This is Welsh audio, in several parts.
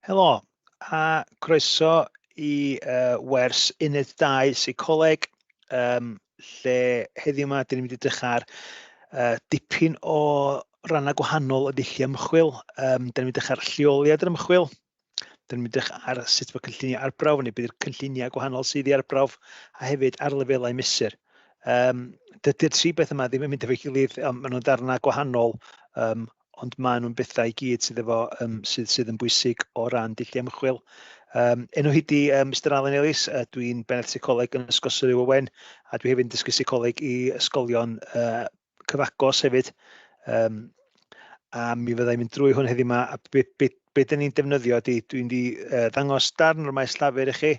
Helo, a croeso i uh, wers uned 2 seicoleg, um, lle heddiw yma dyn ni'n mynd i edrych ar uh, dipyn o rannau gwahanol o ddulliau ymchwil. Um, dyn ni'n mynd i edrych ar lleoliad yr ymchwil, dyn ni'n mynd i edrych ar sut mae cynlluniau arbrawf, neu bydd cynlluniau gwahanol sydd i arbrawf, a hefyd ar lefelau mesur. Um, dydy'r tri beth yma ddim yn mynd efo'i gilydd, um, maen nhw'n darnau gwahanol um, ond maen nhw'n bethau i gyd sydd efo um, sydd, sydd yn bwysig o ran dulliau ymchwil. Um, enw hi di um, Mr Alan Ellis, uh, dwi'n bennaeth seicoleg yn Ysgol Sir Owen, a dwi hefyd yn dysgu seicoleg i ysgolion uh, cyfagos hefyd. Um, a mi fyddai'n mynd drwy hwn heddiw yma, a be, be, be dyn ni'n defnyddio ydy, dwi'n di uh, ddangos darn o'r maes llafur i chi.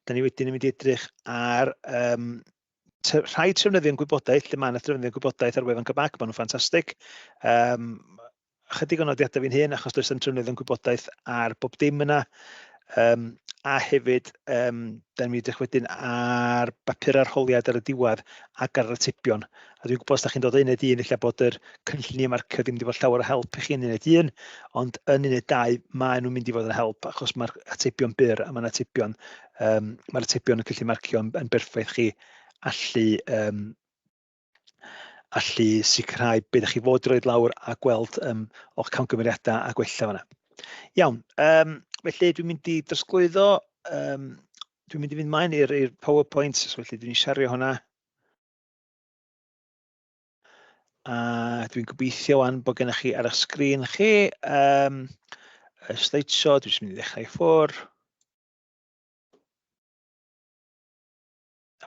Da ni wedyn yn mynd i edrych ar um, rhai trefnyddion gwybodaeth, lle mae yna trefnyddion gwybodaeth ar wefan Cymraeg, maen nhw'n ffantastig. Um, chydig o nodiadau fi'n hun, achos does dim trefnyddion gwybodaeth ar bob dim yna. Um, a hefyd, um, da ni'n mynd i edrych wedyn ar bapur arholiad ar y diwedd ac ar yr atebion. A dwi'n gwybod os da chi'n dod o uned un, ella bod yr cynlluniau marcio ddim wedi bod llawer o help i chi yn uned un, ond yn uned dau maen nhw'n mynd i fod yn help achos mae'r atebion byr a mae'r atebion, um, mae'r atebion yn cynllun marcio yn, yn berffaith chi allu, um, allu sicrhau beth ydych chi fod roed lawr a gweld um, o'ch camgymeriadau a gwella fanna. Iawn, um, felly dwi'n mynd i drosglwyddo, um, dwi'n mynd i fynd mlaen i'r PowerPoint, so felly dwi'n siario hwnna. A dwi'n gobeithio wan bod gennych chi ar eich sgrin chi um, y slideshow, dwi'n mynd i ddechrau i ffwr.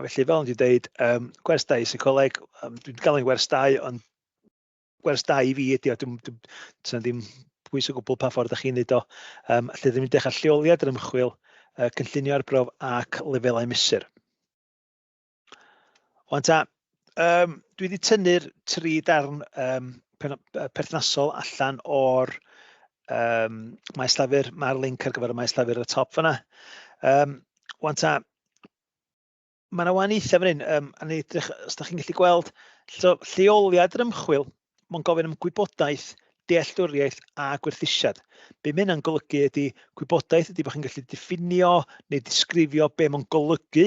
A felly, fel dwi'n dweud, um, gwers 2 seicoleg, um, dwi'n gael ei gwers 2, ond gwers 2 i fi ydy o, dwi'n, dwi, dwi, ddim pwys o gwbl pa ffordd ydych chi'n neud o. Um, lle ddim yn dechrau lleoliad yr ymchwil, uh, cynllunio arbrawf ac lefelau mesur. Wan ta, um, dwi wedi tynnu'r tri darn um, perthnasol allan o'r um, maes lafur. Mae'r link ar gyfer y maes lafur ar y top fyna. Um, wan ta, mae yna wahaniaethau fan hyn, um, a ni edrych, os da chi'n gallu gweld, so, lleoliad yr ymchwil, mae'n gofyn am gwybodaeth, dealltwriaeth a gwerthusiad. Be mae hynna'n golygu ydy, gwybodaeth ydy bod chi'n gallu diffinio neu disgrifio be mae'n golygu.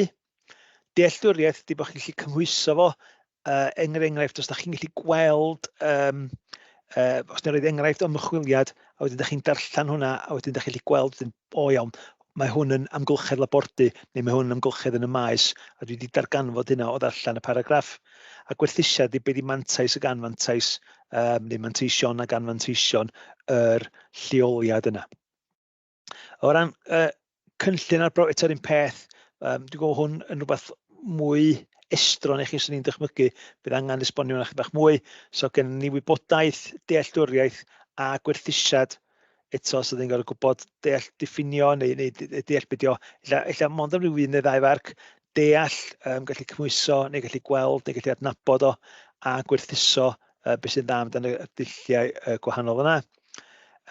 Dealltwriaeth ydy bod chi'n gallu cymhwyso fo. Uh, er enghraifft, os da chi'n gallu gweld, um, uh, os ni'n rhoi enghraifft o ymchwiliad, a wedyn da chi'n darllen hwnna, a wedyn da chi'n gallu gweld, wedyn, o iawn, mae hwn yn amgylchedd labordy, neu mae hwn yn amgylchedd yn y maes, a dwi wedi darganfod hynna o ddarllen y paragraff. A gwerthusiad ydy be di mantais ac anfantais, um, neu manteision ac anfanteision yr lleoliad yna. O ran uh, cynllun arbrawf, eto'r un peth, um, dwi'n gwybod hwn yn rhywbeth mwy estron i chi, swn i'n dychmygu, bydd angen esbonio hwnna bach mwy. So gen ni wybodaeth, dealltwriaeth a gwerthusiad eto, so ni'n gorfod gwybod deall diffinio neu, neu deall beth o, ella, ella mond am ryw un neu ddau farc, deall, um, gallu cymhwyso neu gallu gweld neu gallu adnabod o a gwerthuso uh, beth sy'n dda amdano y dulliau uh, gwahanol yna,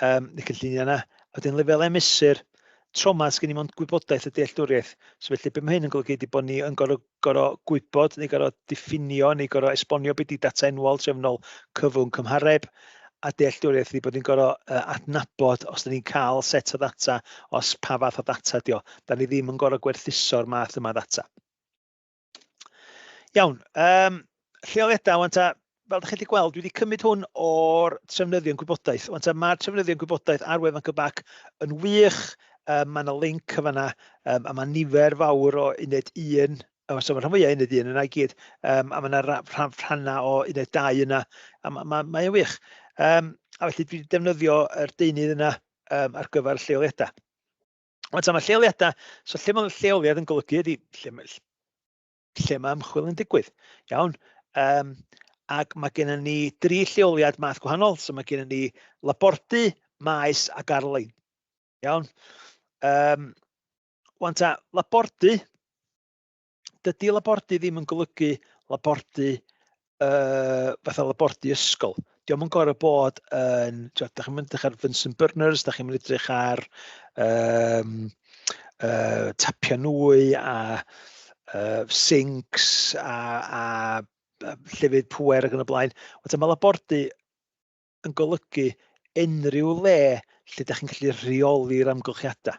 um, neu cynlluniau yna. A wedyn lefelau mesur, trauma, sgen i mond gwybodaeth a dealltwriaeth. So felly be mae hyn yn golygu ydy bod ni yn gorfod, gorfod gwybod neu gorfod diffinio neu gorfod esbonio beth ydy data enwol, trefnol, cyfwng, cymhareb, a dealltwriaeth ydy bod ni'n gorfod uh, adnabod os da ni'n cael set o ddata, os pa fath o ddata ydy o. Da ni ddim yn gorfod gwerthuso'r math yma o ddata. Iawn, um, lleoliadau, wan ta, fel ydych chi'n gallu gweld, dwi wedi cymryd hwn o'r trefnyddion gwybodaeth. Wan ta, mae'r trefnyddion gwybodaeth ar wefan Cybac yn wych, um, mae yna link yn fanna, um, a mae nifer fawr o uned 1, oh, so mae rhan fwyaf uned 1 yna i gyd, um, a mae yna rhan, rhannau o uned 2 yna, a mae, mae, mae o'n wych. Um, a felly dwi wedi defnyddio yr deunydd yna um, ar gyfer lleoliadau. Ond mae lleoliadau, so lle mae lleoliad yn golygu ydy lle mae, lle mae ymchwil yn digwydd. Iawn. Um, ac mae gennym ni dri lleoliad math gwahanol. So mae gennym ni labordy, maes ac arlein. Iawn. Um, Wan ta, labordy, dydy labordy ddim yn golygu labordy uh, fatha labordy ysgol. Dio'm yn gorfod bod yn... Tibod, dach chi'n mynd edrych ar Bunsen burners, dach chi'n mynd edrych ar um, uh, tapio nwy a uh, sinks a, a, a llefydd pŵer ac yn y blaen. Ond mae labordy yn golygu unrhyw le lle da chi'n gallu rheoli'r amgylchiadau.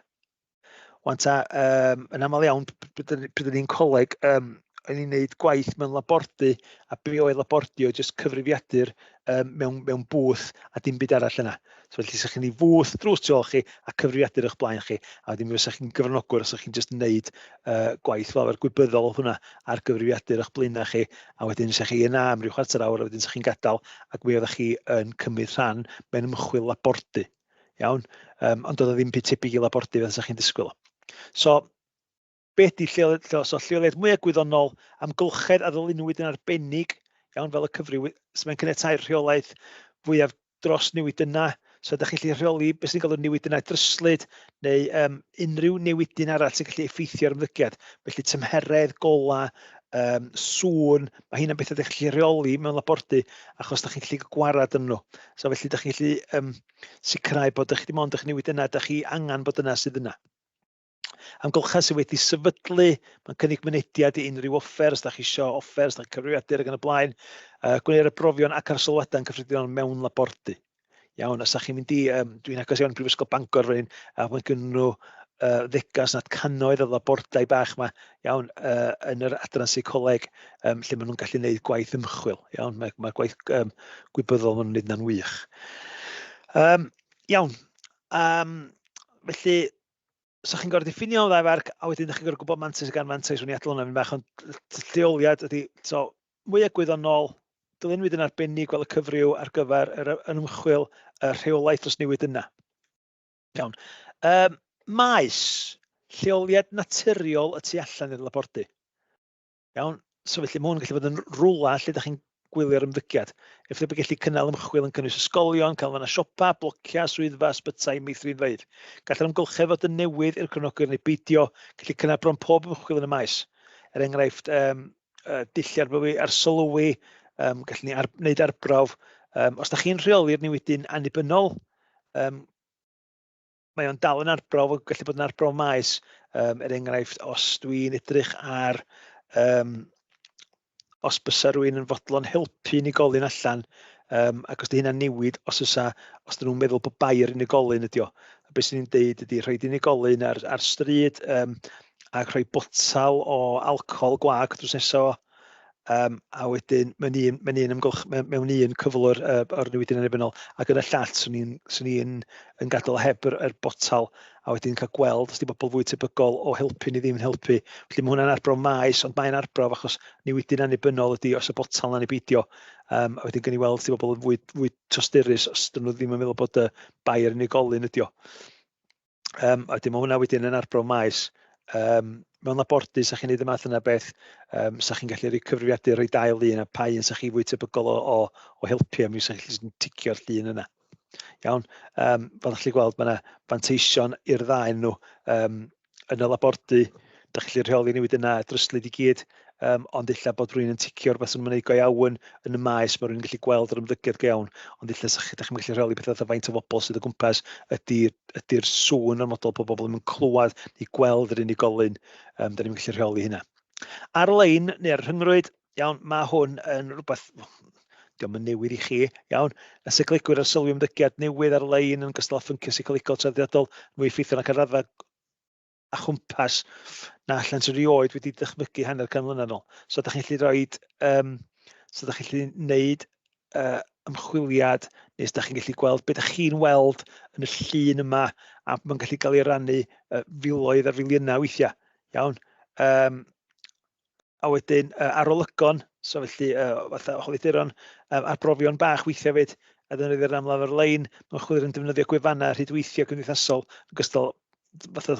Wan ta, yn aml iawn, pryd o'n i'n coleg, o'n i'n neud gwaith mewn labordy, a be oedd labordy oedd jyst cyfrifiadur mewn, mewn bwth a dim byd arall yna. So felly sa chi'n ei fwth drws tu ôl chi a cyfrifiadur o'ch blaen chi, a wedyn mi fysa chi'n gyfranogwr os ych chi'n jyst neud gwaith fel arfer gwybyddol oedd hwnna ar gyfrifiadur o'ch blaenau chi, a wedyn sa chi yna am ryw chwarter awr, a wedyn sa chi'n gadael, ac mi oeddech chi yn cymryd rhan mewn ymchwil labordy. Iawn? Ond doedd o ddim byd tebyg i labordy fel sa chi'n disgwyl. So, be ydy lleoliad, so lleoliad mwyaf gwyddonol, amgylchedd a ddyluniwyd yn arbennig, iawn, fel y cyfryw, so mae'n caniatáu'r rheolaeth fwyaf dros newidynnau. So ydych chi'n gallu rheoli beth sy'n galw newidynnau dryslyd neu unrhyw newidyn arall sy'n gallu effeithio ar ymddygiad. Felly tymheredd, gola, sŵn, mae hynna'n bethau ydych chi'n gallu rheoli mewn labordy achos ydych chi'n gallu gwarad yn nhw. So felly ydych chi'n gallu sicrhau bod ych dim ond eich newidynnau ydych chi angen bod yna sydd yna. Amgylchedd sydd wedi sefydlu, mae'n cynnig mynediad i unrhyw offer, os da chi eisiau offer, os da chi'n cyfrifiadur ac yn y blaen. Gwneir y brofion ac arsylwadau yn cyffredinol mewn labordy. Iawn, os da chi'n mynd i, dwi'n agos iawn i Brifysgol Bangor fan hyn, a mae gen nhw ddegau, os nad cannoedd o labordai bach yma, iawn, yn yr adran seicoleg, lle maen nhw'n gallu gwneud gwaith ymchwil. Iawn, mae'r mae gwaith gwybyddol maen nhw'n gwneud yna'n wych. Iawn, felly, so chi'n gorfod diffinio ddau farc, a wedyn chi'n gorfod gwybod mantais ac anfantais, rwy'n i adael hwnna fynd bach, ond lleoliad ydy, so, mwy gwyddonol, dylunwyd yn arbennig fel y cyfryw ar gyfer yr ymchwil, y rheolaeth dros newid yna. Iawn. Maes, lleoliad naturiol y tu allan i'r labordy. Iawn? So felly mae hwn yn gallu bod yn rwla lle ydych chi'n gwylio'r ymddygiad. Efallai bod gallu cynnal ymchwil yn cynnwys ysgolion, canolfannau siopa, blociau, swyddfa, ysbytai, meithrinfeydd. Gall yr amgylchedd fod yn newydd i'r cefnogwyr neu beidio, gallu cynnal bron pob ymchwil yn y maes. Er enghraifft, dulliau arbrofi, arsylwi, gallwn ni wneud arbrawf. Os da chi'n rheoli'r newidyn annibynnol, mae o'n dal yn arbrawf, yn gallu bod yn arbrawf maes. Er enghraifft, os dwi'n edrych ar os bysa rhywun yn fodlon helpu unigolyn allan, ac os 'di hynna'n newid, os oes os 'dyn nhw'n meddwl bod bai'r unigolyn ydi o. A beth sy'n ni'n deud ydy rhoi unigolyn ar stryd ac rhoi botel o alcohol gwag drws nesaf o, a wedyn mewn un, mewn un ymgylch, mewn un cyflwr o'r newidyn annibynnol, ac yn y llall, swn i'n swn i'n yn gadael heb yr botel, a wedyn cael gweld os 'di bobl fwy tebygol o helpu neu ddim yn helpu. Felly mae hwnna'n arbrawf maes, ond mae'n arbrawf achos newidyn annibynnol ydy os y botel 'na neu beidio. A wedyn gawn ni weld os 'di bobl yn fwy tosturus os 'dyn nhw ddim yn meddwl bod y bai yr unigolyn ydy o. A wedyn mae hwnna wedyn yn arbrawf maes. Mewn labordy, sa chi'n neud y math yna beth, sa chi'n gallu rhoi cyfrifiadur, rhoi dau lun, a pa un sa chi fwy tebygol o helpu, a mi sa chi'n ticio'r llun yna. Iawn, fel chi'n gweld, mae yna fanteision i'r ddau nhw. Yn y labordy, da chi'n gallu rheoli newid yna dryslyd i gyd, ond ella bod rhywun yn ticio rhywbeth sy'n ymwneud go iawn yn y maes, mae rhywun yn gallu gweld yr ymddygiad go iawn, ond ella sa chi, da chi'n gallu rheoli pethau fatha faint o bobl sydd o gwmpas, ydy'r sŵn ormodol bod bobl ddim yn clywed neu gweld yr unigolyn, da ni'n gallu rheoli hynna. Ar-lein neu ar rhyngrwyd, iawn, mae hwn yn rhywbeth, diolch yn newydd i chi, iawn, y seicolegwyr ar sylwi ymddygiad newydd ar-lein yn ogystal â phynciau seicolegol traddodiadol, mwy effeithiol ac ar raddfa a chwmpas na allant erioed wedi dychmygu hanner can mlynedd yn ôl. So da chi'n gallu rhoi, so da chi'n gallu gwneud ymchwiliad, neu os da chi'n gallu gweld beth ydych chi'n weld yn y llun yma, a mae'n gallu cael ei rannu filoedd ar filiynau weithiau. Iawn. A wedyn arolygon, so felly fatha holiaduron, arbrofion bach weithiau hefyd, a ddefnyddir amlaf ar-lein, mae ymchwilwyr yn defnyddio gwefannau rhwydweithio cymdeithasol yn ogystal fatha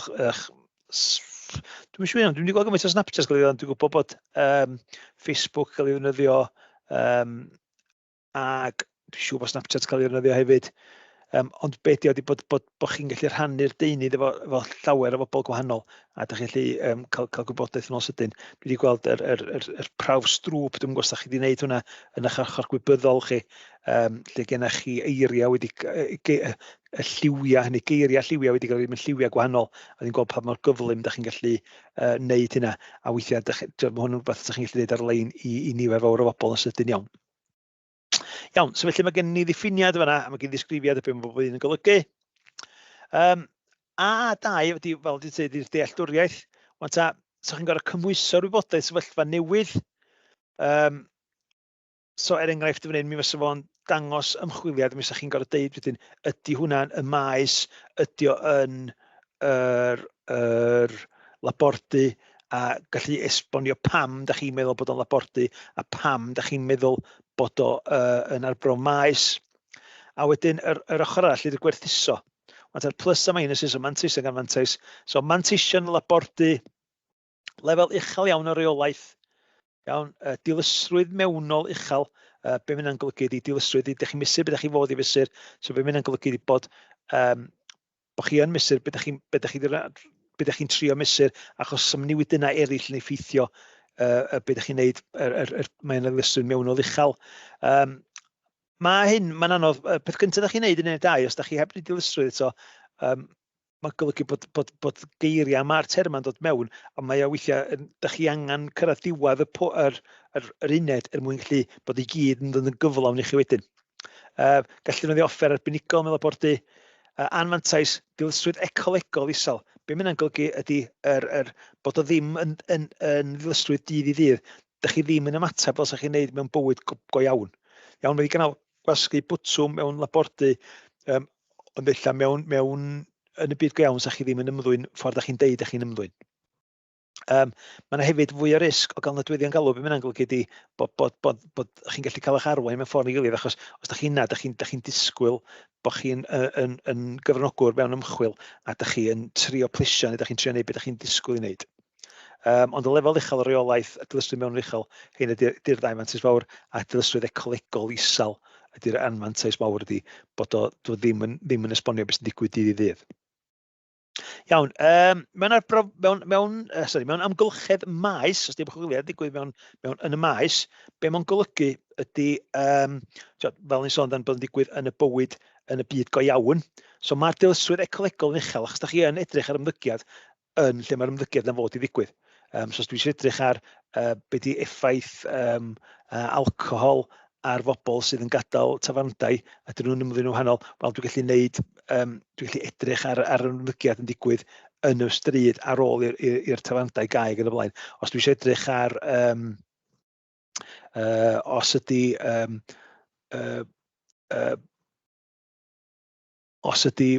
dwi'n siŵr iawn, dwi'n wedi gweld gymaint o Snapchat gael ei ddefnyddio, dwi'n gwybod bod Facebook gael ei ddefnyddio, ac dwi'n siŵr bod Snapchat cael ei ddefnyddio hefyd. Ond be di o ydi bod chi'n gallu rhannu'r deunydd efo llawer o bobl gwahanol, a dych chi'n gallu cael gwybodaeth yn ôl sydyn. Dwi wedi gweld yr prawf Stroop, dwi'm yn gwybod os da chi wedi gwneud hwnna yn eich ochr gwybyddol chi, lle gennych chi eiriau wedi y lliwiau, neu geiriau lliwiau wedi cael eu mewn lliwiau gwahanol, a dwi'n gweld pa mor gyflym da chi'n gallu wneud hynna, a weithiau mae hwn yn rhywbeth da chi'n gallu gwneud ar-lein i nifer fawr o bobl yn sydyn iawn. Iawn, so felly mae gen ni ddiffiniad fan'na, a mae gen i ddisgrifiad o beth mae bob un yn golygu. A2 ydy, fel dwi'n dweud, ydy'r dealltwriaeth. Wan ta, so chi'n gorfod cymhwyso'r wybodaeth sefyllfa newydd. So er enghraifft yn fan hyn, mi fysa fo'n dangos ymchwiliad, mi fysa chi'n gorfod deud wedyn, ydy hwnna'n y maes, ydy o yn yr, yr labordy, a gallu esbonio pam da chi'n meddwl bod o'n labordy a pam da chi'n meddwl bod o yn arbrof maes. A wedyn yr, yr ochr arall ydy'r gwerthuso. Wan ta'r plus a minuses, so mantais ac anfantais. So manteision labordy, lefel uchel iawn o reolaeth, iawn, dilysrwydd mewnol uchel, be mae hynna'n golygu ydy dilysrwydd, ydych chi'n mesur beth ydych chi fod i fesur, so be mae hynna'n golygu ydy bod, bod chi yn mesur beth ydych chi'n be chi, be ydych chi'n trio mesur, achos am newidynnau eraill yn effeithio be ydych chi'n neud, mae'n ddilysrwydd mewnol uchel. Mae hyn, mae'n anodd, peth gyntaf ydych chi'n neud yn uned 2, os ydych chi heb wneud dilysrwydd eto, mae'n golygu bod, bod, bod geiriau mae'r termau'n dod mewn, ond mae o weithiau, da chi angen cyrraedd diwedd y, po, yr, yr, yr uned er mwyn gallu bod i gyd yn dod yn gyflawn i chi wedyn. Gallu defnyddio offer arbenigol mewn labordy. Anfantais, dilysrwydd ecolegol isel. Be mae hynna'n golygu ydy yr, yr, bod o ddim yn, yn, yn ddilysrwydd dydd i ddydd. Da chi ddim yn ymateb fel sa chi'n neud mewn bywyd go, go iawn. Iawn, mae wedi gynnal gwasgu bwtwm mewn labordy, ond ella mewn, mewn, yn y byd go iawn, sa chi ddim yn ymddwyn ffordd da chi'n deud da chi'n ymddwyn. Mae yna hefyd fwy o risg o gael nodweddion galw. Be mae hynna'n golygu ydy bod, bod, bod, bod chi'n gallu cael eich arwain mewn ffordd neu gilydd, achos os da chi'n yna, da chi'n chi disgwyl bod chi'n yn, yn, yn gyfranogwr mewn ymchwil a da chi yn trio plesio neu da chi'n trio neud beth da chi'n disgwyl i wneud. Ond y lefel uchel o reolaeth a dilysrwydd mewn uchel, hyn ydy'r ydy ddau mantais fawr, a dilysrwydd ecolegol isel ydy'r anfantais mawr ydy bod o, dwi ddim yn, ddim yn esbonio beth sy'n digwydd dydd i ddydd. Iawn, mewn, arbrof, mewn, mewn, sorry, mewn amgylchedd maes, os di'n chwiliad digwydd mewn, mewn, yn y maes, be mae'n golygu ydy, fel ni'n sôn amdano, bod yn digwydd yn y bywyd, yn y byd go iawn. So mae'r dilysrwydd ecolegol yn uchel, achos da chi yn edrych ar ymddygiad yn lle mae'r ymddygiad na fod i ddigwydd. So os dwi eisiau edrych ar be di effaith alcohol ar fobl sydd yn gadael tafarndai a dyn nhw'n ymddwyn yn wahanol, wel dwi'n gallu neud, dwi'n gallu edrych ar, ar ymddygiad yn digwydd yn y stryd ar ôl i'r tafarndai gau ac yn y blaen. Os dwi eisiau edrych ar os ydy os ydy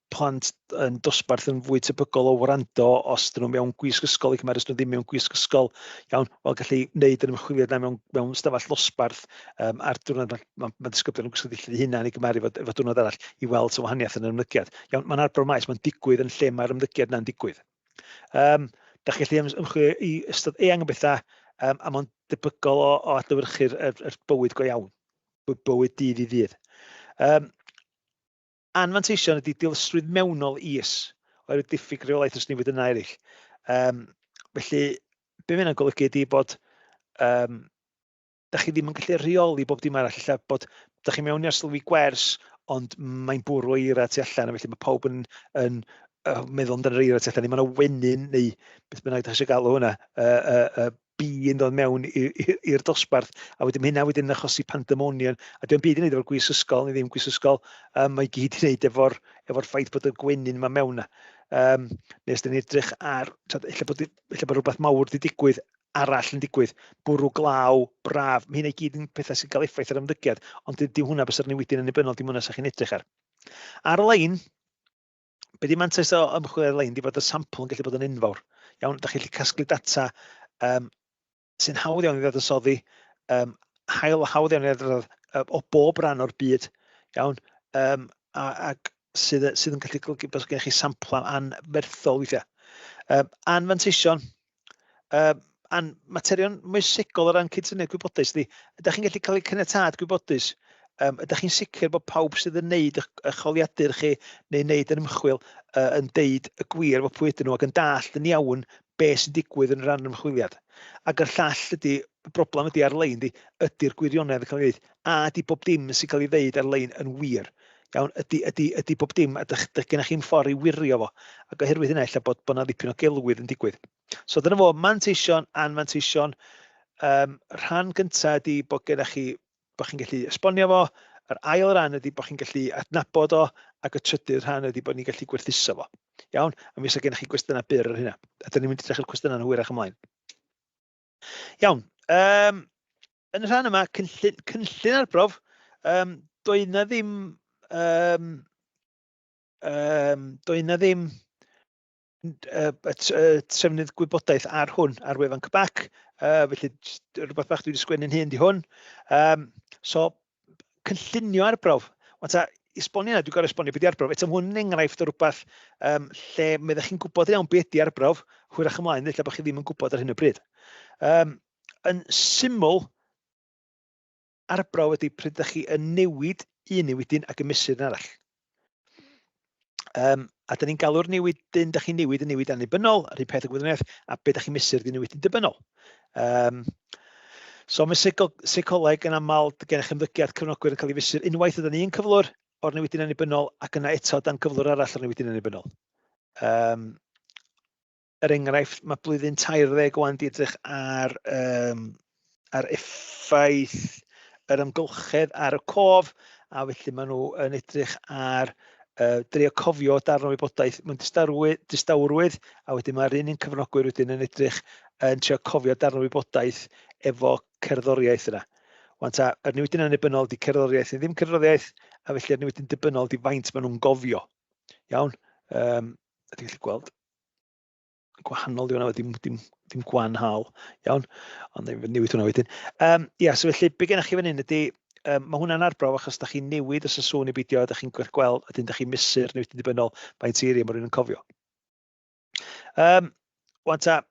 plant yn dosbarth yn fwy tebygol o wrando os dyn nhw mewn gwisg ysgol i cymharu os nhw ddim mewn gwisg ysgol, iawn, wel gallu wneud yr ymchwiliad yna mewn, mewn stafell ddosbarth ar diwrnod mae, ma, ma disgyblion yn gwisgo dillad eu hunain i gymharu efo, efo diwrnod arall i weld sy'n wahaniaeth yn yr ymddygiad. Iawn, mae'n arbrof maes, mae'n digwydd yn lle mae'r ymddygiad yna'n digwydd. Da chi'n gallu ymchwilio i ystod eang o bethau, a mae'n debygol o, o adlewyrchu'r yr, yr bywyd go iawn, bywyd dydd i ddydd. Anfanteision ydy dilysrwydd mewnol is oherwydd diffyg rheolaeth os newid yna eraill. Felly, be mae hynna'n golygu ydy bod da chi ddim yn gallu rheoli bob dim arall. Ella bod da chi mewn i arsylwi gwers, ond mae'n bwrw eira tu allan, a felly mae pawb yn, yn meddwl amdano'r eira tu allan, neu mae yna wenyn, neu beth bynnag da chi eisiau galw hwnna, bi yn dod mewn i'r dosbarth, a wedyn mae hynna wedyn yn achosi pandemonium, a dio'm byd i wneud efo'r gwis ysgol neu ddim gwis ysgol, mae i gyd i wneud efo'r efo ffaith bod y gwenyn yma mewn na. Neu os dyn ni'n edrych ar, tyd, ella bod, ella bod rhywbeth mawr wedi digwydd arall yn digwydd, bwrw glaw, braf, mae hynna i gyd yn pethau sy'n cael effaith ar ymddygiad, ond dim hwnna bysa'r newidyn annibynnol, dim hwnna sy'ch chi'n edrych ar. Ar-lein, be di mantais o ymchwil ar-lein di bod y sampl yn gallu bod yn enfawr. Iawn, da chi'n gallu casglu data sy'n hawdd iawn i ddadansoddi, hael, hawdd iawn i ddadansoddi o bob rhan o'r byd, iawn, ac sydd, sydd yn gallu golygu bod gennych chi samplau anferthol weithiau. Anfanteision, a'n materion moesegol o ran cydsyniad gwybodus ydy, ydych chi'n gallu cael eu caniatâd gwybodus? Ydych chi'n sicr bod pawb sydd yn neud eich, eich holiadur chi neu wneud yn ymchwil yn deud y gwir efo pwy ydyn nhw ac yn dallt yn iawn be sy'n digwydd yn rhan ymchwiliad? Ac yr llall ydy, y broblem ydy ar-lein, ydy, ydy'r gwirionedd yn cael ei ddeud? A ydy bob dim sy'n cael ei ddeud ar-lein yn wir? Iawn, ydy, ydy, ydy bob dim, a dych, dych gennych chi'n ffordd i wirio fo. Ac oherwydd hynna, ella bod, bod 'na ddipyn o gelwydd yn digwydd. So dyna fo, manteision, anfanteision. Rhan gyntaf ydy bod gennych chi, bod chi'n gallu esbonio fo, Yr ail ran ydy bod chi'n gallu adnabod o, ac y trydydd rhan ydy bod ni'n gallu gwerthuso fo. Iawn? A mi fysa gennych chi gwestiynau byr ar hynna. A dyn ni'n mynd i edrych ar cwestiynau yn hwyrach ymlaen. Iawn. Yn y rhan yma, cynllun, cynllun arbrof, doedd na ddim doedd na ddim y trefnydd gwybodaeth ar hwn ar wefan CBAC, felly rhywbeth bach dwi wedi sgwennu'n hun di hwn. So, cynllunio arbrawf. Wan ta, i esbonio yna, dwi'n gorau esbonio beth di arbrawf. Eto, mae hwn yn enghraifft o rhywbeth lle meddech chi'n gwybod iawn beth di arbrawf, hwyrach ymlaen, lle bod chi ddim yn gwybod ar hyn o bryd. Yn syml, arbrawf ydy pryd ydych chi yn newid un newidyn ac yn mesur un arall. A da ni'n galw'r newidyn da chi'n newid yn newid annibynnol, yr un peth o gwyddoniaeth, a be da chi'n mesur ydy newidyn dibynnol. So mae seicoleg yn aml gennych ymddygiad cyfranogwyr yn cael ei fesur unwaith o dan un cyflwr o'r newidyn annibynnol ac yna eto dan gyflwr arall o'r newidyn annibynnol. Er enghraifft, mae blwyddyn 30 wan di edrych ar, ar effaith yr amgylchedd ar y cof, a felly maen nhw yn edrych ar drio cofio darn o wybodaeth mewn distawrwydd, distawrwydd, a wedyn mae'r un un cyfranogwyr wedyn yn edrych yn trio cofio darn o wybodaeth efo cerddoriaeth yna. Wan ta, yr newidyn annibynnol di cerddoriaeth neu ddim cerddoriaeth, a felly yr newidyn dibynnol di faint maen nhw'n gofio. Iawn? Ydych chi'n gallu gweld gwahanol di hwnna, dim, dim, dim gwanhal, iawn, ond newid hwnna wedyn. Ia, so felly, be gennych chi fan hyn ydy, mae hwnna'n arbrawf achos da chi'n newid os y sŵn i beidio, da chi'n gweld, a dyn da chi'n mesur newid yn ddibynnol faint eiriau mae rhywun yn cofio. Wan ta,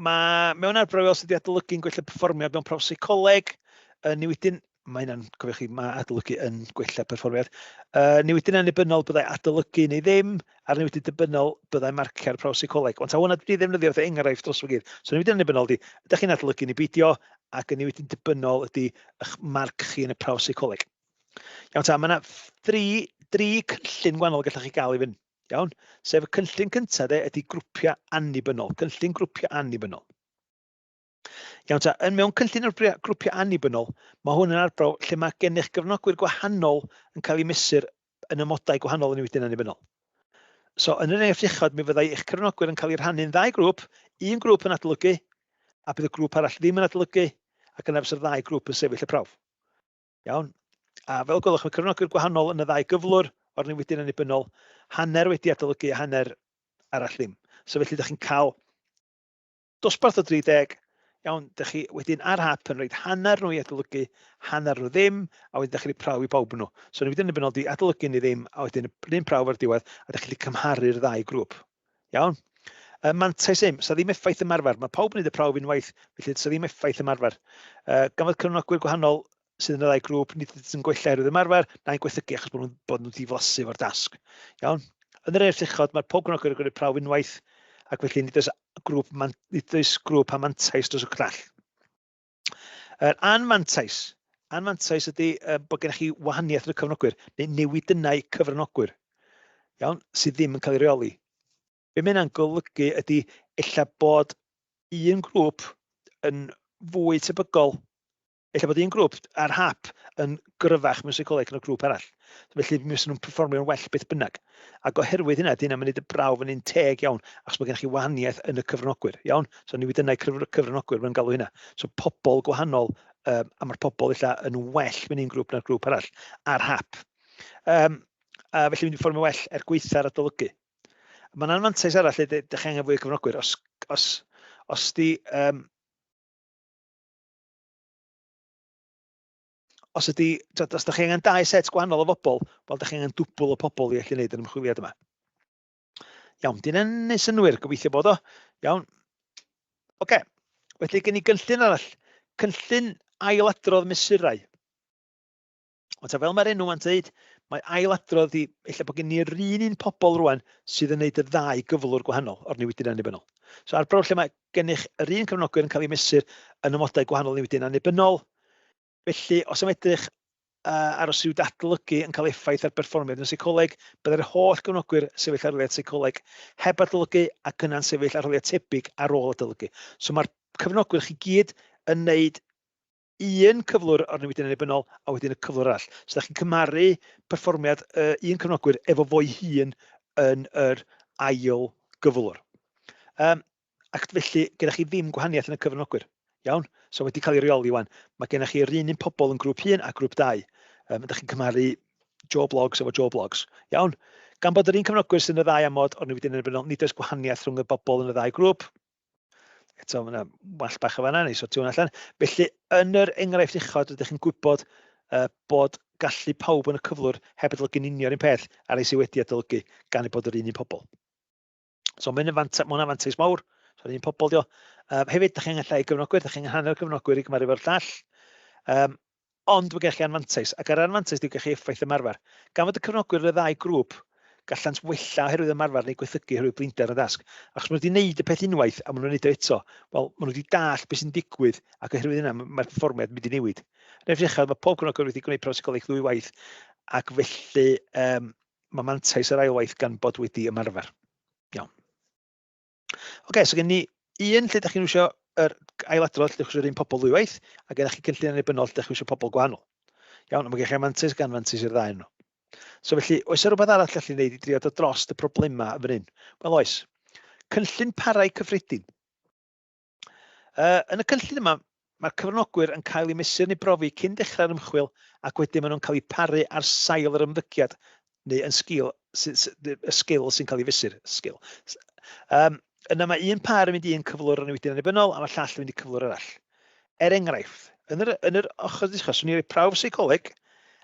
Mae mewn arbrawf sydd wedi adolygu'n gwella perfformiad mewn prawf seicoleg, newidyn, mae hynna'n, cofiwch chi, mae adolygu yn gwella perfformiad. Newidyn annibynnol byddai adolygu neu ddim, a'r newidyn dibynnol byddai marciau'r prawf seicoleg. Ond ta hwnna dwi wedi ddefnyddio fatha enghraifft dros fy gyd. So newidyn annibynnol ydy, ydych chi'n adolygu neu beidio, ac y newidyn dibynnol ydy eich marc chi yn y prawf seicoleg. Iawn ta, mae yna dri, dri cynllun gwahanol gallwch chi gael i fynd. Iawn? Sef y cynllun cyntaf de ydy grwpiau annibynnol. Cynllun grwpiau annibynnol. Iawn ta, yn mewn cynllun grwpiau annibynnol, mae hwn yn arbrawf lle mae gennych gyfnogwyr gwahanol yn cael eu mesur yn amodau gwahanol yn newidyn annibynnol. So, yn yr enghraifft uchod, mi fyddai eich cyfranogwyr yn cael eu rhannu'n ddau grŵp, un grŵp yn adolygu, a bydd y grŵp arall ddim yn adolygu, ac yna fysa'r ddau grŵp yn sefyll y prawf. Iawn. A fel gwelwch, mae cyfranogwyr gwahanol yn y ddau gyflwr o'r newidyn annibynnol, hanner wedi adolygu a hanner arall ddim. So felly, ydych chi'n cael dosbarth o 30, iawn, ydych chi wedyn ar hap yn rhoi hanner nhw i adolygu, hanner nhw ddim, a wedyn ydych chi'n rhoi prawf i bawb nhw. So newidyn annibynnol di adolygu neu ddim, a wedyn yr un prawf ar diwedd, a ydych chi'n cymharu'r ddau grŵp. Iawn? Y mantais hyn, sa ddim effaith ymarfer. Mae pawb yn gwneud y prawf unwaith, felly sa ddim effaith ymarfer. Gan fod cyfranogwyr gwahanol sydd yn y ddau grŵp, nid ydynt yn gwella oherwydd ymarfer, na'n gwaethygu achos bod nhw'n bod nhw diflasu efo'r dasg. Iawn? Yn yr enghraifft uchod, mae pob cyfranogwr yn gwneud prawf unwaith, ac felly nid oes grŵp, nid oes grŵp a mantais dros y llall. Yr anfantais. Anfantais ydy bod gennych chi wahaniaeth yn y cyfranogwyr, neu newidynnau cyfranogwyr, iawn, sydd ddim yn cael ei reoli. Be mae hynna'n golygu ydy ella bod un grŵp yn fwy tebygol Ella bod un grŵp ar hap yn gryfach mewn seicoleg na'r grŵp arall. Felly mi fysen nhw'n perfformio'n well beth bynnag. Ac oherwydd hynna, 'di hynna yn gwneud y brawf yn un teg iawn, achos mae gennych chi wahaniaeth yn y cyfranogwyr, iawn? So newidynnau cyfranogwyr, mae'n galw hynna. So pobl gwahanol, a mae'r pobl ella yn well mewn un grŵp na'r grŵp arall, ar hap. A felly mynd i ffordd well er gweitha'r adolygu. Mae'n anfantais arall lle dych chi angen fwy o cyfranogwyr. Os, os, os di, os ydy, twod, os da chi angen dau set gwahanol o bobl, wel, da chi angen dwbl o pobl i allu gwneud yr ymchwiliad yma. Iawn, dyn yn neud synnwyr, gobeithio bod o. Iawn. Oce, felly gen i gynllun arall. Cynllun ailadrodd mesurau. Ond ta fel mae'r enw ma'n dweud, mae ailadrodd i, ella bod gen ni'r un un pobl rwan sydd yn gwneud y ddau gyflwr gwahanol o'r newidyn annibynnol. So arbrawf lle mae gennych yr un cyfranogwyr yn cael ei mesur yn amodau gwahanol newidyn annibynnol. Felly, os am edrych ar os yw datblygu yn cael effaith ar berfformiad yn seicoleg, byddai'r holl gyfranogwyr sefyll arholiad seicoleg heb adolygu ac yna'n sefyll arholiad tebyg ar ôl adolygu. So mae'r cyfranogwyr chi gyd yn wneud un cyflwr o'r newidyn annibynnol a wedyn y cyflwr arall. So da chi'n cymharu perfformiad un cyfnogwyr efo fo'i hun yn yr ail gyflwr. Ac felly, gyda chi ddim gwahaniaeth yn y cyfranogwyr. Iawn? So wedi cael ei reoli wan. Mae gennych chi'r un un pobl yn grŵp 1 a grŵp 2. Ydych chi'n cymharu Joe Blogs efo Joe Blogs. Iawn? Gan bod yr un cyfranogwyr sy'n y ddau amod o'r newidyn annibynnol, nid oes gwahaniaeth rhwng y bobl yn y ddau grŵp. Eto, mae yna wall bach o fanna, neu sortio hwnna allan. Felly, yn yr enghraifft uchod, rydych chi'n gwybod bod gallu pawb yn y cyflwr heb adolygu'n union un peth ar ei sydd wedi adolygu gan ei bod yr un un pobl. So mae'n fanta, mae hwnna'n fantais mawr. So un pobl dio. Hefyd, da chi angen llai gyfnogwyr, da chi angen hanner gyfnogwyr i gymaru efo'r llall. Ond mae gennych chi anfantais, ac ar anfantais di gennych chi effaith ymarfer. Gan fod y cyfnogwyr yn y ddau grŵp, gallant wella oherwydd ymarfer neu gwaethygu oherwydd blinder yn y dasg. Achos maen nhw wedi gwneud y peth unwaith a maen nhw'n gwneud o eto, wel, maen nhw wedi dallt beth sy'n digwydd ac oherwydd hynna mae'r perfformiad yn mynd i newid. Yn edrych mae pob cyfnogwr wedi gwneud prawf seicoleg ddwy waith ac felly mae mantais yr ail waith gan bod wedi ymarfer. Iawn. Oce, okay, so gen ni un lle ydych chi'n iwsio yr ailadrodd, lle ydych chi'n iwsio'r un pobl ddwywaith, a gennych chi cynllun annibynnol lle ydych chi'n iwsio pobl gwahanol. Iawn, a mae gennych chi mantais gan mantais i'r ddau nhw. So felly, oes yna rhywbeth arall gallu gwneud i drio dod dros y problemau fan hyn? Wel oes. Cynllun parau cyffredin. Yn y cynllun yma, mae'r cyfranogwyr yn cael eu mesur neu brofi cyn dechrau'r ymchwil ac wedyn maen nhw'n cael eu paru ar sail yr ymddygiad neu yn sgil, y sgil sy'n cael ei fesur. Sgil. Yna mae un par yn mynd i un cyflwr o newidyn annibynnol a mae llall yn mynd i cyflwr arall. Er enghraifft, yn yr ochr ddechrau, swn i'n rhoi prawf seicoleg,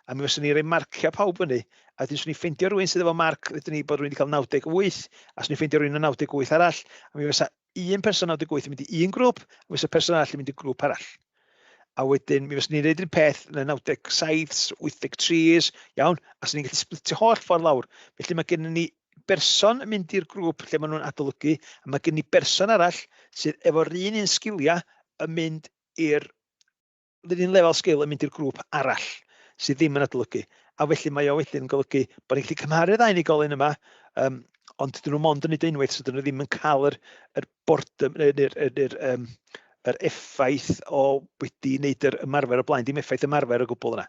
a mi fyswn i'n rhoi marciau pawb fyny, a wedyn swn i'n ffeindio rhywun sydd efo marc, ddedwn ni bod rhywun wedi cael 98, a swn i'n ffeindio rhywun o 98 arall, a mi fysa un person 98 yn mynd i un grŵp, a fysa person arall yn mynd i grŵp arall. A wedyn mi fyswn ni'n neud un peth yn y 97, 83s, iawn, a swn ni'n gallu splitio holl ffordd lawr. Felly mae gennym ni berson yn mynd i'r grŵp lle maen nhw'n adolygu, a mae gen ni berson arall sydd efo'r un un sgiliau yn mynd i'r yr un lefel sgil yn mynd i'r grŵp arall sydd ddim yn adolygu. A felly mae o wedyn yn golygu bod ni'n gallu cymharu'r ddau unigolyn yma, ond dyn nhw mond yn neud o unwaith, so dyn nhw ddim yn cael yr boredom, neu'r yr effaith o wedi wneud yr ymarfer o blaen, dim effaith ymarfer o gwbl yna.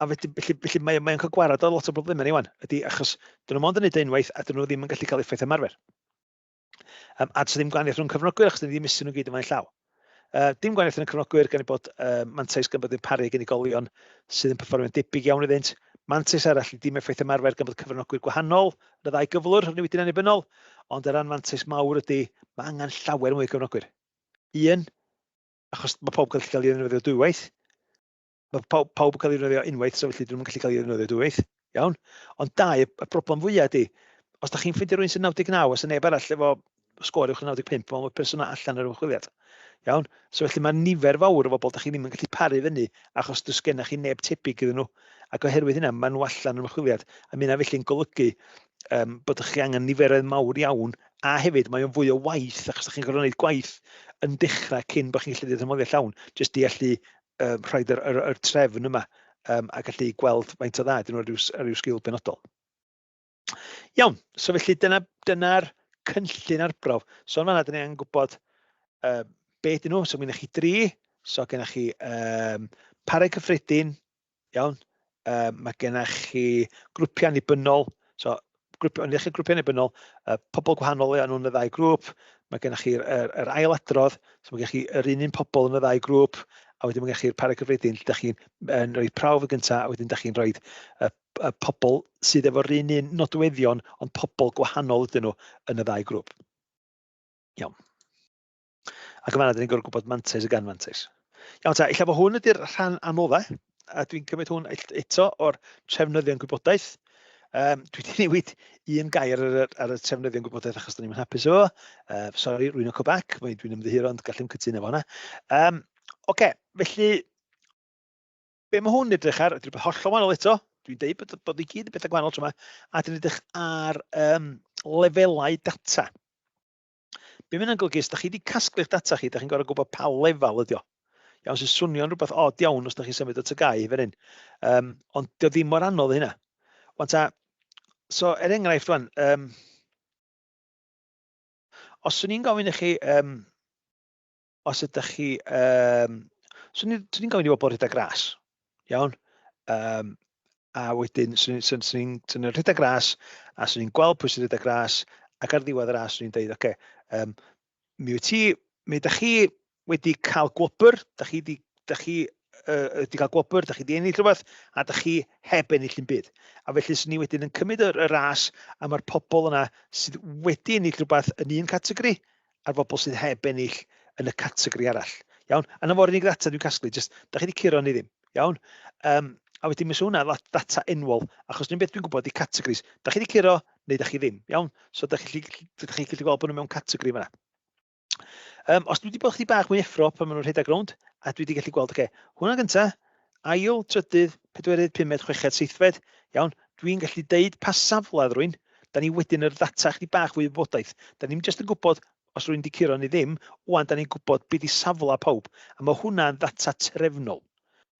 A felly mae o'n cael gwared o lot o broblemau ni wan, ydy achos dyn nhw mond yn neud o unwaith a dyn nhw ddim yn gallu cael effaith ymarfer. A does ddim gwahaniaeth rhwng cyfranogwyr achos ni ddim mesur nhw gyd ymlaen llaw. Dim gwahaniaeth yn y cyfranogwyr gan ei bod mantais gan bod yn paru ag unigolion sydd yn perfformio'n debyg iawn iddynt. Mantais arall ydy dim effaith ymarfer gan bod cyfranogwyr gwahanol yn y ddau gyflwr yn newidyn annibynnol, ond yr anfantais mawr ydy mae angen llawer mwy o gyfranogwyr. Un, achos mae pawb yn gallu cael ei ddefnyddio dwywaith. Mae pawb yn cael ei ddefnyddio unwaith, so felly dyn nhw'n gallu cael ei ddefnyddio dwywaith. Iawn? Ond dau, y broblem fwyaf ydy, os da chi'n ffeindio rhywun sy'n 99, os yna neb arall efo sgôr uwch na 95, wel mae'r person allan ar ymchwiliad. Iawn? So felly mae nifer fawr o bobl da chi ddim yn gallu paru fyny achos does gennych chi neb tebyg iddyn nhw. Ac oherwydd hynna, maen nhw allan yr ymchwiliad. A mi yna felly'n golygu bod chi angen niferoedd mawr iawn a hefyd mae o'n fwy o waith achos da chi'n gorfod gwneud gwaith yn dechrau cyn bod chi'n gallu gwneud ymweliad llawn, jyst i allu rhoid yr trefn yma a gallu gweld faint o dda ydyn nhw ar ryw sgil benodol. Iawn, so felly dyna'r cynllun arbrawf. So yn fanna, dyn ni angen gwybod be ydyn nhw. So mae gennych chi dri, so gennych chi parau cyffredin, iawn, mae gennych chi grwpiau annibynnol, so grwp, ond chi grwpiau annibynnol, pobl gwahanol iawn nhw'n y ddau grŵp, mae gennych chi'r yr ail adrodd, so mae gennych chi yr un un pobl yn y ddau grŵp, a wedyn mae gennych chi'r parau cyffredin, lle ydych chi'n rhoi prawf y gyntaf, a wedyn ydych chi'n rhoi y pobl sydd efo'r un un nodweddion, ond pobl gwahanol ydyn nhw yn y ddau grŵp. Iawn. Ac yn fanna, dyn ni'n gorfod gwybod mantais ac anfantais. Iawn ta, ella bod hwn ydy'r rhan anoddau, a dwi'n cymryd hwn eto o'r trefnyddion gwybodaeth. Dwi wedi newid un gair ar y trefnyddion gwybodaeth achos da ni'n hapus efo. Sorry, rwy'n o Quebec, dwi'n ymddiheuro ond gallwn cytuno efo hwnna. Oce, felly, be mae hwn edrych ar, ydy rhywbeth hollol wahanol eto. Dwi'n deud bod i gyd yn bethau gwahanol tro yma, a dwi'n edrych ar lefelau data. Be mae hynna'n golygu, os da chi wedi casglu'ch data chi, da chi'n gorfod gwybod pa lefel ydi o. Iawn, sy'n swnio'n rhywbeth od iawn os da chi'n symud o TGAU fan hyn. Ond dio ddim mor anodd hynna. Wan ta, so er enghraifft wan, os swn i'n gofyn i chi, os ydych chi... Um, swn i'n swn gofyn i bobl rhedeg ras, iawn? Um, a wedyn, swn i'n swn i'n swn i'n rhedeg ras, a swn i'n gweld pwy sy'n rhedeg ras, ac ar ddiwedd y ras, swn i'n deud, oce, okay, um, mi wyt ti, mi ydych chi wedi cael gwobr, da chi di, da chi wedi cael gwobr, da chi wedi ennill rhywbeth, a da chi heb ennill yn byd. A felly swn i wedyn yn cymryd y, y ras, a mae'r pobl yna sydd wedi ennill rhywbeth yn un categori, a'r bobl sydd heb ennill yn y categori arall. Iawn? A na fo'r unig ddata dwi'n casglu, jyst, da chi wedi curo neu ddim. Iawn? Um, a wedyn mae hwnna ddata enwol, achos ni'n beth dwi'n gwybod i categories. Da chi wedi curo neu da chi ddim. Iawn? So da chi'n chi gallu gweld bod nhw mewn categori fanna. Um, os dwi wedi bod chdi bach mwy effro pan maen nhw'n rhedeg rownd, a dwi wedi gallu gweld, oce, okay, hwnna gynta, ail, trydydd, pedwerydd, pumed, chweched, seithfed, iawn, dwi'n gallu deud pa safle rwy'n, da ni wedyn yr ddata chdi bach fwy o wybodaeth. Da ni'n jyst yn gwybod os rwy'n di curo neu ddim, wan da ni'n gwybod beth di safle pawb. A mae hwnna'n ddata trefnol.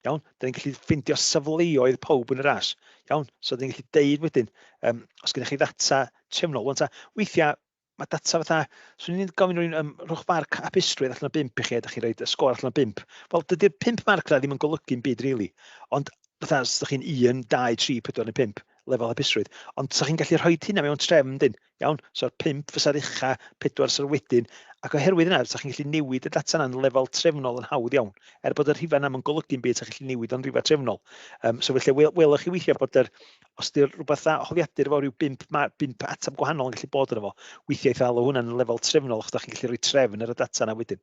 Iawn, da ni'n gallu ffeindio safleoedd pawb yn y ras. Iawn, so da ni'n gallu deud wedyn, um, os gennych chi ddata trefnol, wan ta, weithiau mae data fatha, swn i'n gofyn rhywun, um, rhowch farc hapusrwydd allan o bump i chi, a ydych chi'n rhoi y sgôr allan o bump. Wel, dydy'r pump marc na ddim yn golygu'n byd, really. Ond fatha, os ydych chi'n 1, 2, 3, 4 neu 5, lefel hapusrwydd. Ond sa chi'n gallu rhoi hynna mewn trefn, dyn. Iawn? So'r 5 fysa'r ucha, 4 fysa'r wedyn. Ac oherwydd yna, sa chi'n gallu newid y data yna'n lefel trefnol yn hawdd iawn. Er bod y rhifau yna yn golygu'n byd, sa chi'n gallu newid o'n rhifau trefnol. Um, so felly, wel, welwch chi weithiau bod yr, os di'r rhywbeth dda holiadur efo rhyw bump, ma, bump ateb gwahanol yn gallu bod yno fo, weithiau eitha alw hwnna'n lefel trefnol, achos da chi'n gallu rhoi trefn ar y data yna wedyn.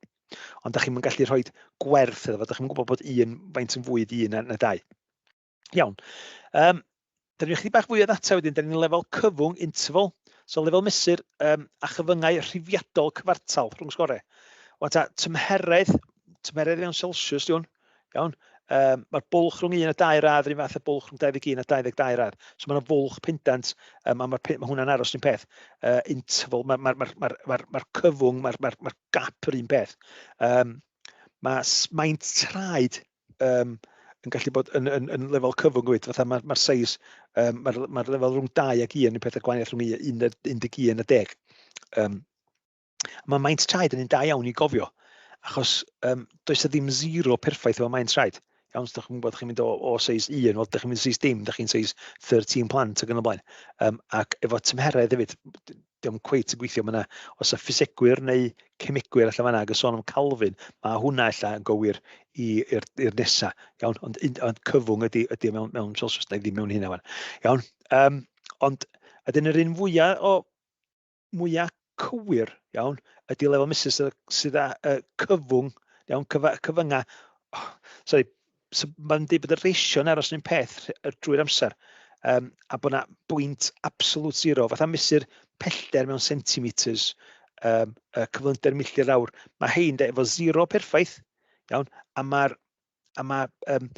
Ond da chi'n gallu rhoi gwerth iddo fo, da chi'n gwybod bod un faint yn fwy di un na, na dau. Iawn. Um, da ni'n chydig bach fwy o ddata wedyn, da ni'n lefel cyfwng, interval, so lefel mesur um, a chyfyngau rhifiadol cyfartal rhwng sgorau. Wan ta, tymheredd, tymheredd mewn Celsius, di hwn, iawn. Um, Mae'r bwlch rhwng 1 a 2 radd yr un fath â bwlch rhwng 21 a 22 radd. So mae yna fwlch pendant, um, a mae, ma hwnna'n aros un peth. Uh, interval, mae'r ma, ma, ma, ma, ma cyfwng, mae'r ma, ma gap yr un peth. Um, mae maint traed um, yn gallu bod yn, yn, yn lefel cyfwng hefyd, fatha mae'r ma seis, um, mae'r ma lefel rhwng 2 ac 1 yn pethau gwahaniaeth rhwng 11 a 10. Um, mae maint traed yn un da iawn i gofio, achos um, does e ddim zero perffaith efo maint traed. Iawn, os ydych chi'n gwybod chi'n mynd o, o seis 1, wel, ydych chi'n mynd seis dim, ydych chi'n seis 13 plant ac yn y blaen. Um, ac efo tymheredd hefyd, dio'm cweit yn gweithio. Mae yna, os y ffisegwyr neu cemegwyr allan fan'na ac yn sôn am Calvin, mae hwnna ella yn gywir i'r i'r nesa. Iawn, ond, ond cyfwng ydy, ydy mewn, mewn Celsius, neu ddim mewn hynna wan. Iawn, um, ond ydyn yr un fwyaf o mwyaf cywir, iawn, ydy lefel Mrs sydd, sydd â uh, cyfwng, iawn, cyfa, cyfynga, oh, sorry, so mae'n dweud bod y ratio yn aros yn un peth drwy'r amser, um, a bod yna bwynt absolute zero, fatha mesur pellter mewn centimetres, um, y cyflymder milltir awr. Mae hein de, efo zero perffaith, iawn, a mae'r a mae, um,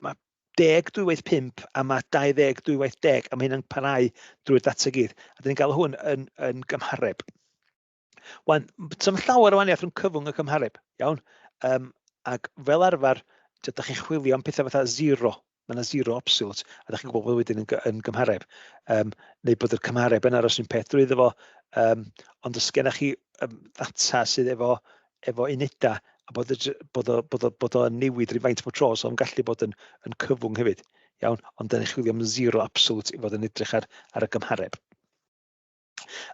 mae 10 dwywaith 5 a mae 20 dwywaith 10, a mae hynna'n parhau drwy'r data gyd. A dyn ni'n gael hwn yn, yn gymhareb. Wan, sa'm llawer o wahaniaeth rhwng cyfwng a cymhareb, iawn? Um, ac fel arfer, ydych chi'n chwilio am pethau fatha zero, mae yna zero absolute, a ydych chi'n gwybod bod wedyn yn, yn gymhareb, um, neu bod yr cymhareb yn aros un peth drwyddo fo, um, ond os gennych chi um, ddata sydd efo, efo unedau, a bod, y, bod, o, bod, o, bod o'n newid rhyw faint bob tro, so o'n gallu bod yn, yn cyfwng hefyd, iawn, ond dyn ni'n chwilio am zero absolute i fod yn edrych ar, ar y gymhareb.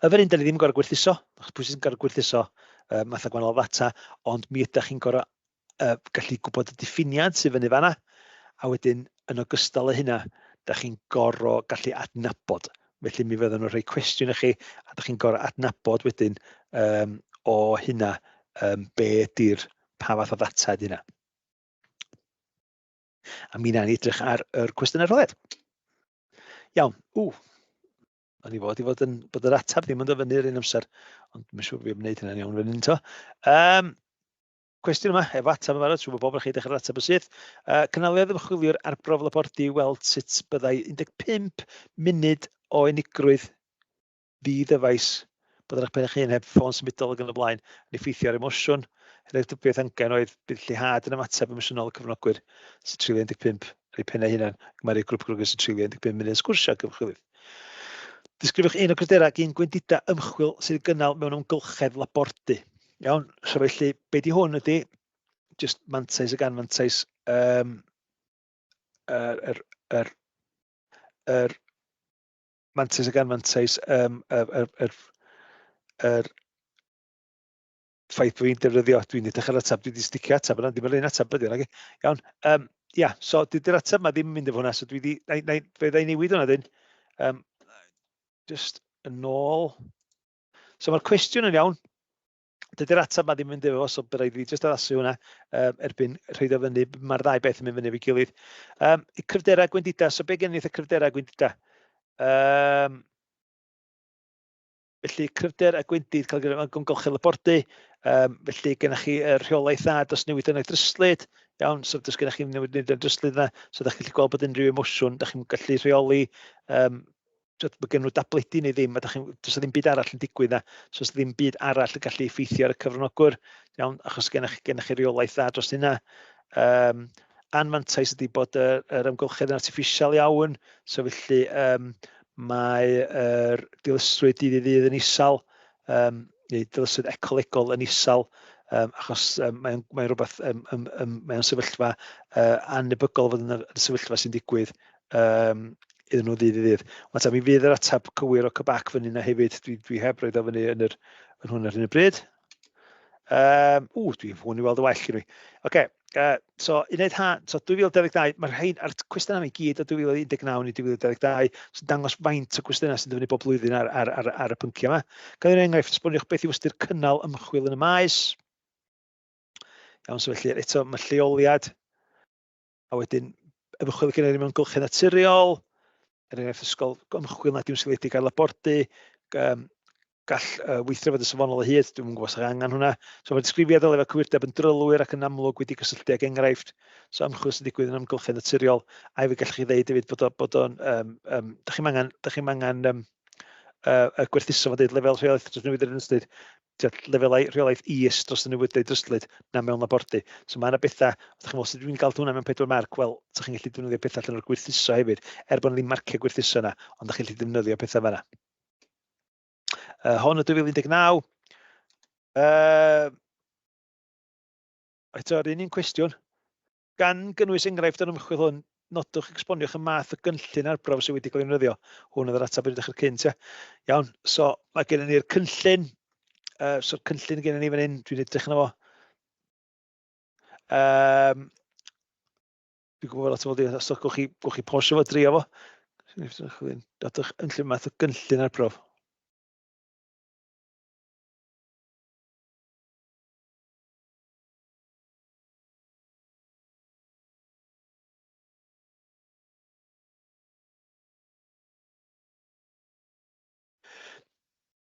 Y fan hyn, da ni ddim yn gorfod gwerthuso, achos pwy sy'n gorfod gwerthuso uh, math o gwahanol ddata, ond mi ydych chi'n gorfod uh, gallu gwybod y diffiniad sydd fyny fanna, a wedyn yn ogystal â hynna, da chi'n gorfod gallu adnabod. Felly mi fydden nhw'n rhoi cwestiwn i chi, a da chi'n gorfod adnabod wedyn um, o hynna um, be ydy'r pa fath o ddata ydy hynna. A mi wnawn ni edrych ar yr cwestiwn arholiad. Iawn, ww, o'n i fod i fod yn, bod yr ateb ddim yn dod fyny yr un amser, ond mae'n siŵr fi am wneud hynny'n iawn fan hyn to. Um, cwestiwn yma, efo ateb yn barod, siŵr bod bobl chi dechrau'r ateb yn syth. Uh, cynhaliodd ymchwiliwr arbrof labordy i weld sut byddai 15 munud o unigrwydd ddi-ddyfais, bod ar eich pen eich hun heb ffôn symudol ac yn y blaen, yn effeithio ar emosiwn. Yr dybiaeth amgen oedd bydd lleihad yn ymateb emosiynol y cyfranogwyr sy'n treulio 15 ar eu pennau hunain, ac mae'r grŵp cyfranogwyr sy'n treulio 15 munud yn sgwrsio ag ymchwilydd. Disgrifiwch un o gryfderau ac un gwendidau ymchwil sydd i'w gynnal mewn amgylchedd labordy. Iawn, so felly, be di hwn ydy, just mantais ag anfantais yr, yr, yr, yr mantais ag anfantais yr, yr, yr, yr ffaith bod fi'n defnyddio, dwi'n edrych ar ateb, dwi wedi sticio ateb yna, ddim yr un ateb ydy, nag Iawn, ia, so dydy'r ateb yma ddim yn mynd efo hwnna, so dwi wedi, na, na, fe ddau newid hwnna dyn. Just yn ôl. So mae'r cwestiwn yn iawn. Dydy'r ateb yma ddim yn mynd efo, so bydd rhaid i fi jyst addasu hwnna erbyn rhaid o fyny. Mae'r ddau beth yn mynd fyny efo'i gilydd. Y cryfderau gwendidau, so be gen i y cryfderau gwendidau? Felly cryfder a gwendid cael gyda amgylchedd labordy, felly gennych chi y rheolaeth dda dros newid yn y dryslyd, iawn, so does gennych chi newid yn y dryslyd yna, so ydych chi'n gallu gweld bod unrhyw emosiwn, ydych chi'n gallu rheoli, mae gen nhw dabledi neu ddim, a dach chi'n, does ddim byd arall yn digwydd na, so does ddim byd arall yn gallu effeithio ar y cyfranogwr, iawn, achos gennych, gennych chi reolaeth dda dros hynna. Anfantais ydy bod yr, yr amgylchedd yn artiffisial iawn, so felly mae yr dilysrwydd dydd i ddydd yn isel, neu dilysrwydd ecolegol yn isel, achos mae'n mae rhywbeth, mae'n sefyllfa anebygol fod yn y sefyllfa sy'n digwydd iddyn nhw ddydd i ddydd. Ond ta, mi fydd yr ateb cywir o Quebec fyny yna hefyd. Dwi, dwi heb roed o fyny yn, yr, yn hwn ar hyn o bryd. Ww, dwi'n hwn i weld y well i fi. Oce, okay, so uned ha, so 2022, mae'r rhain, a'r cwestiynau i gyd o 2019 i 2022, sy'n dangos faint o gwestiynau sy'n dyfynu bob blwyddyn ar, ar, ar, ar y pynciau yma. Gael un enghraifft, esboniwch beth yw ystyr cynnal ymchwil yn y maes. Iawn, so felly eto mae lleoliad, a wedyn ymchwil gen i mewn gylchau naturiol, er enghraifft ysgol ymchwil nad yw'n seiliedig ar labordy, gall weithio fod yn safonol o hyd, dwi'n gwybod os angen hwnna. So mae'r disgrifiad o lefel cywirdeb yn drylwyr ac yn amlwg wedi cysylltu ag enghraifft. So ymchwil sy'n digwydd yn amgylchedd naturiol. A hefyd gallwch chi ddeud hefyd bod, o, bod o'n, da chi'n angen, da chi'n angen gwerthuso fo'n dweud lefel rheolaeth dros newid yr ynysdyd, lefelau rheolaeth is dros y newidau dryslyd na mewn labordy. So mae yna bethau, os ydych chi'n meddwl, sut dwi'n gael hwnna mewn 4 marc, wel, ydych chi'n gallu defnyddio pethau allan o'r gwerthuso hefyd, er bod yna ddim marciau gwerthuso yna, ond ydych chi'n gallu defnyddio pethau fanna. Hon y 2019. Eto, yr un un cwestiwn. Gan gynnwys enghraifft o'r ymchwil hwn, nodwch ac esboniwch y math o gynllun arbrawf sydd wedi cael ei ddefnyddio. Hwn oedd yr ateb yn dechrau cynt, ia. Iawn, so mae gennym ni'r cynllun. So'r cynllun gennym ni fan hyn, dwi'n edrych yna fo. Dwi'n gwybod lot o bobl, os gwch chi, gwch chi posio fo, drio fo. Nodwch yn math o gynllun arbrawf.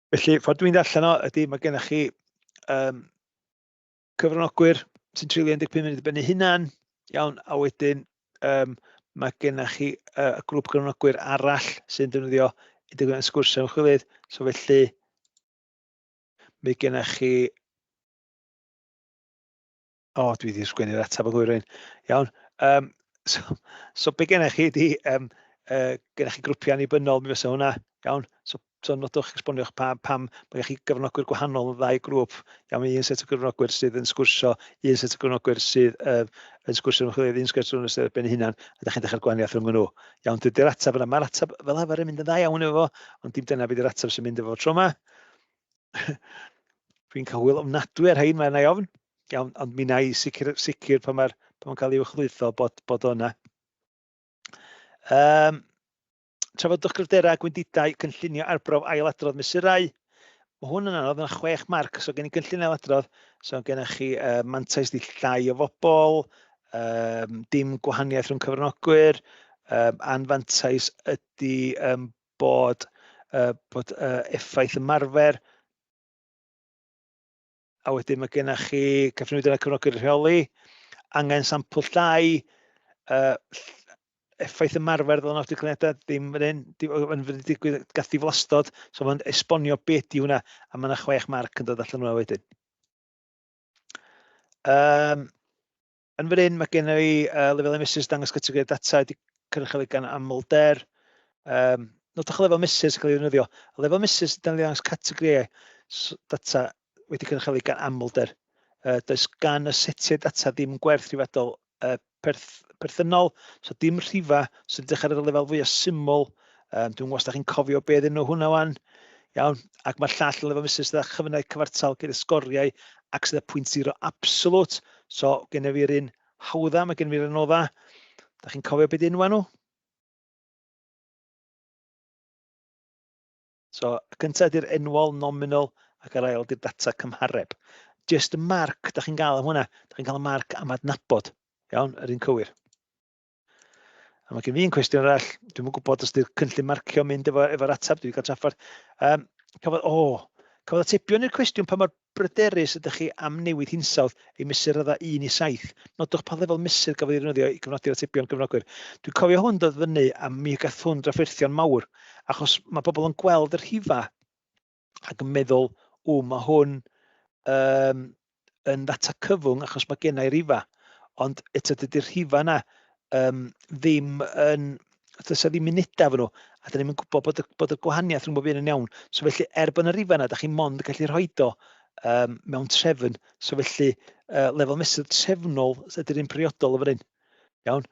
Felly, ffordd dwi'n ddarllen o ydy mae gennych chi cyfranogwyr sy'n treulio 15 munud ben eu hunan, iawn, a wedyn mae gennych chi y grŵp cyfranogwyr arall sy'n defnyddio 11 sgwrs ymchwilydd. So felly, mae gennych chi... O, oh, dwi wedi sgwennu'r ateb yn gywir un. Iawn. So be gennych chi ydy, gennych chi grwpiau annibynnol, mi fysa hwnna. Iawn. So, so nodwch, esboniwch pa, pam mae gennych chi gyfranogwyr gwahanol yn ddau grŵp. Iawn, mae un set o gyfranogwyr sydd yn sgwrsio, un set o gyfranogwyr sydd yn sgwrsio yn chwilydd, un sgwrsio yn sydd ben eu hunan, a da chi'n dechrau'r gwahaniaeth rhwng nhw. Iawn, dydy'r ateb yna. Mae'r ateb fel arfer yn mynd yn dda iawn efo fo, ond dim dyna bydd yr ateb sy'n mynd efo fo tro yma. Dwi'n cael hwyl ofnadwy ar rhain, mae'n ei ofn. Iawn, ond mi wna i sicr, sicr pan mae'r pan mae'n cael ei uwchlwytho bod, bod o'na. Trafodwch gryfderau a gwendidau cynllunio arbrawf ailadrodd mesurau. Mae hwn yn anodd, yna 6 marc, so gen i gynllun ailadrodd, so gennych chi mantais di llai o bobl, dim gwahaniaeth rhwng cyfranogwyr, anfantais ydy bod, bod effaith ymarfer, a wedyn mae gennych chi cyfnewid yna cyfnogwyr rheoli, angen sampl llai, effaith ymarfer ddylnod digwyddiadau, ddim yn hyn, yn fynd digwydd gath ddiflastod, so mae'n esbonio beth di hwnna, a mae yna 6 marc yn dod allan hwnna wedyn. Yn fan hyn, mae gen i lefel mesur dangos categoriau data wedi cynrychioli gan amlder. Nodwch y lefel mesur sy'n cael ei ddefnyddio. Y lefel mesur sy'n dangos categoriau data wedi cynrychioli gan amlder. Does gan y setiau data ddim gwerth rhifadol perth, perthynol, so dim rhifa, so edrych ar y lefel fwyaf syml. Dwi'n gwybod os da chi'n cofio beth ydyn nhw hwnna wan. Iawn, ac mae'r llall yn lefel mesur sydd â chyfynau cyfartal gyda sgoriau ac sydd â 0.0 absolute. So, gen i fi'r un hawdda, mae gen i fi'r anodda. Da chi'n cofio beth enwa nhw? So, y cyntaf ydy'r enwol, nominal, ac yr ail ydy'r data cymhareb. Just y marc da chi'n gael am hwnna. Da chi'n cael y marc am adnabod. Iawn, yr un cywir. A mae gen fi un cwestiwn arall. Dwi'm yn gwybod os ydy'r cynllun marcio mynd efo'r efo ateb. Dwi wedi cael trafferth. Cafodd, oh, cafodd atebion i'r cwestiwn pa mor bryderus ydych chi am newid hinsawdd ei mesur raddau 1 i 7. Nodwch pa lefel mesur gafodd ei ddefnyddio i gofnodi'r atebion gyfranogwyr. Dwi'n cofio hwn dod fyny a mi gath hwn drafferthion mawr, achos mae pobl yn gweld y rhifa ac yn meddwl, o, mae hwn um, yn ddata cyfwng achos mae gennau rifa. Ond eto dydy'r rhifa yna ddim yn... Does 'na ddim munudau efo nhw, a dan ni'm yn gwybod bod y, bod y gwahaniaeth rhwng bob un yn iawn. So felly, er bod yna rifau yna, da chi mond yn gallu rhoi o mewn trefn. So felly, lefel mesur trefnol ydy'r un priodol o fan hyn. Iawn,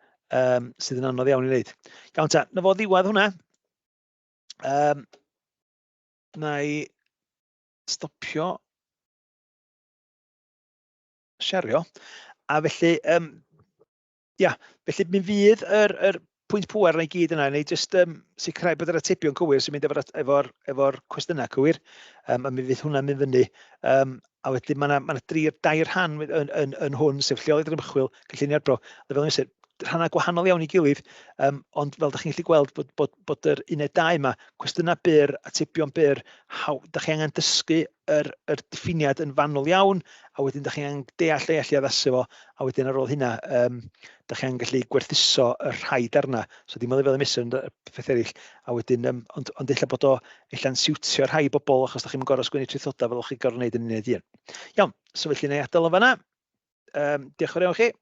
sydd yn anodd iawn i wneud. Iawn ta, na fo ddiwedd hwnna. Na i stopio siario. A felly, ia, felly mi fydd yr, yr pwynt pŵer na i gyd yna, neu jyst sicrhau bod yr atebion cywir sy'n mynd efo'r efo efo cwestiynau cywir, a mi fydd hwnna'n mynd fyny. A wedyn mae yna ma dri, dair rhan yn, yn, yn, yn hwn, sef lleoliad yr ymchwil, cynlluniau'r bro, a fel nes rhannau gwahanol iawn i gilydd, ond fel da chi'n gallu gweld bod, bod, bod yr uned 2 yma, cwestiynau byr, atebion byr, haw, da chi angen dysgu yr, yr diffiniad yn fanwl iawn, a wedyn da chi angen deall ei allu addasu fo, a wedyn ar ôl hynna, da chi angen gallu gwerthuso y rhai darna. So dim ond lefel y mesur, ond y peth eraill. A wedyn, ond, ond ella bod o ella'n siwtio rhai bobl, achos da chi'n gorfod sgwennu traethodau fel o'ch chi'n gorfod wneud yn uned un. Iawn, so felly na i adael o fanna. Diolch yn fawr iawn chi.